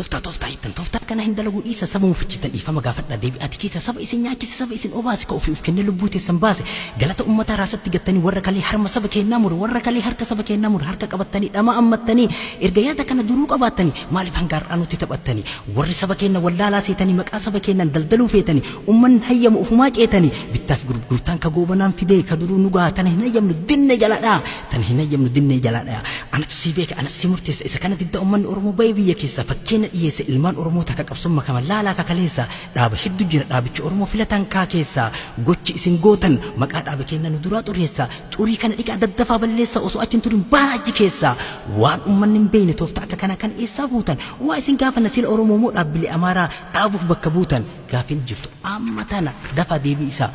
Tooftaa tooftaa jettan tooftaa kana hin dalaguu dhiisa saba mufachiiftan dhiifama gaafadha deebi'aati keessa saba isin nyaachise saba isin obaase ka ofii of kennee lubbuu teessan baase galata ummataa raasatti gattanii warra kalee harma saba keennaa mure warra kalee harka saba keennaa mure harka qabattanii dhama ammattanii erga yaada kana duruu qabaattanii maaliif hanga har'aa nutti taphattanii warri saba keenna wallaalaa seetanii maqaa saba keennaan daldaluu feetanii ummanni hayyamu ofumaa ceetanii bittaaf gurgurtaan ka goobanaan fidee ka duruu nu gaha tana hin hayyamnu dinne jala dhaa tana hin hayyamnu dinnee jalaa dhaya anatu sii beeka anas si murteessa isa kana diddaa ummanni Oromoo baye biyya keessa fakkeenya dhiyeessa ilmaan Oromoo taka qabsoon makaman laalaa ka kaleessa dhaaba heddu jira dhaabicha Oromoo filatan kaa keessa gochi isin gootan maqaa dhaaba keenna nu duraa xureessa xurii kana dhiqaa daddafaa balleessa osoo achi hin turin bahaa achi keessa waan ummanni hin beeyne tooftaa akka kanaa kana eessaa fuutan waa isin gaafanna sila Oromoo moo dhaabbilee Amaaraa dhaabuuf bakka buutan Gaaffiin jirtu amma tana dafaa deebii isaa.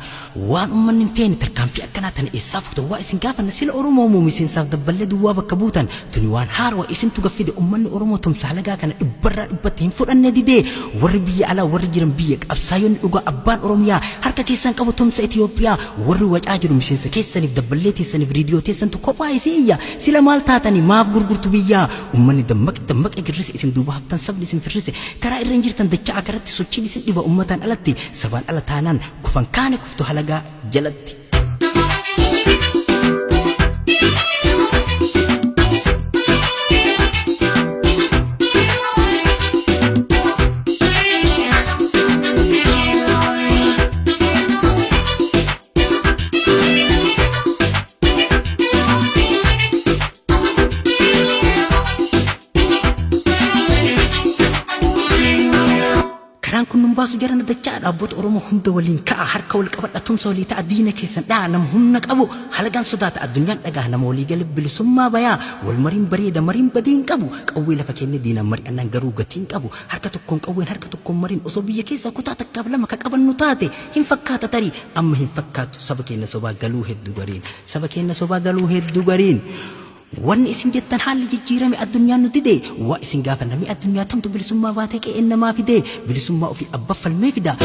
Waan ummanni hin feene tarkaanfii akkanaa tana eessaa fuutan waa isin gaafanna sila Oromoo moo miseensaaf dabballee duwwaa bakka buutan tuni waan haarawa isintu gad fide ummanni Oromoo tumsa halagaa kana dhibbarraa dhibbatti hin fudhanne didee warri biyya alaa warri jiran biyya qabsaayonni dhugaa abbaan Oromiyaa harka keessan qabu tumsa Itiyoophiyaa warri wacaa jiru miseensa keessaniif dabballee teessaniif riidiyoo teessantu kophaa isii iyya sila maal taatanii maaf gurgurtu biyyaa ummanni dammaqe dammaqe girrise isin duuba haftan sabni isin firrise Karaa irra hin jirtan dacha'aa karatti sochiin isin dhiba ummataan alatti sabaan ala taanaan kufan kaane kuftu halagaa jalatti. Karaan kun nun baasu jarana dachaa dhaabbota Oromoo hunda waliin ka'a harka wal qabadha tumsa walii ta'a diina keessan dha'a nama humna qabu halagaan sodaata addunyaan dhagaha nama walii gale bilisummaa bayaa wal mariin bareeda mariin badii hin qabu qawwee lafa kennee diinaan mari'annaan garuu gatii hin qabu harka tokkoon qawween harka tokkoon mariin osoo biyya keessaa kutaa takkaaf lama ka qabannu taate hin fakkaata tarii amma hin fakkaatu saba keenya sobaa galuu hedduu gariin saba keenya sobaa galuu hedduu gariin Wanni isin jettan haalli jijjiirame addunyaan nu dide waa isin gaafanna mee addunyaa tamtu bilisummaa baatee qe'een namaa fide bilisummaa ofii abba falmee fida.